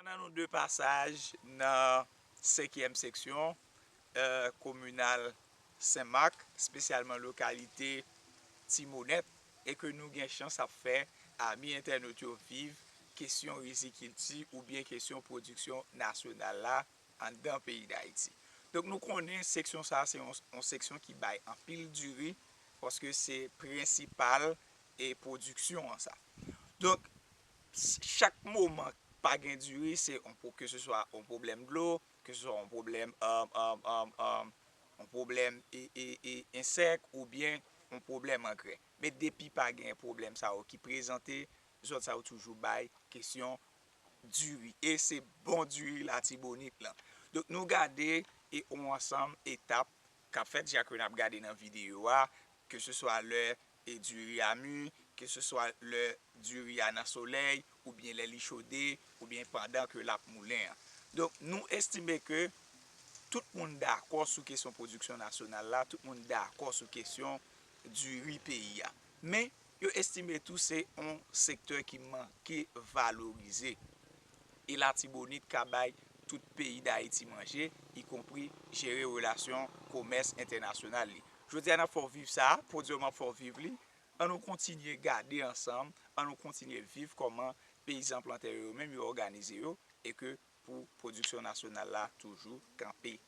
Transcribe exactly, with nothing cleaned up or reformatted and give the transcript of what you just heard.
Nan nou de pasaj nan senkyèm seksyon, eh, kominal Senmak, espesyalman lokalite Timonèt, e ke nou gen chans ap fè ami entènot yo viv kesyon rizikilti oubyen kesyon pwodiksyon nasyonal la anndan peyi Dayiti. Donk, nou konnen seksyon sa a se yon, yon seksyon ki bay anpil diri, paske se prensipal e pwodiksyon an sa. Donk, s- chak moman pa gen diri, se yon pro- ke se swa yon pwoblèm dlo, ke se swa yon pwoblèm, um, um, um, um, yon pwoblèm e, e, e ensèk oubyen yon pwoblèm angrè. Men depi pa gen pwoblèm sa yo ki prezante, zòn sa yo toujou bay kesyon diri. E se bon diri Latibonit lan. Donk, nou gade e yon ansanm etap k ap fèt, jan ke n ap gade nan videyo a, ke se swa lè e diri a mi, ke se swa lè diri a nan solèy, oubyen lè li chode, oubyen pandan ke l ap moulen an. Donk, nou estime ke tout moun dakò sou kesyon pwodiksyon nasyonal la, tout moun dakò sou kesyon diri peyi a. Men, yo estime tou se yon sektè ki manke valorize. E Latibonit ka bay tout peyi Dayiti manje, ikonpri jere relasyon komès entènasyonal li. Jodi a, n ap fè w viv sa, pwodiyòm ap fè w viv li. An nou kontinye gade ansanm, an nou kontinye viv kòman peyizan plantè yo menm yo òganize yo e ke pou pwodiksyon nasyonal la toujou kanpe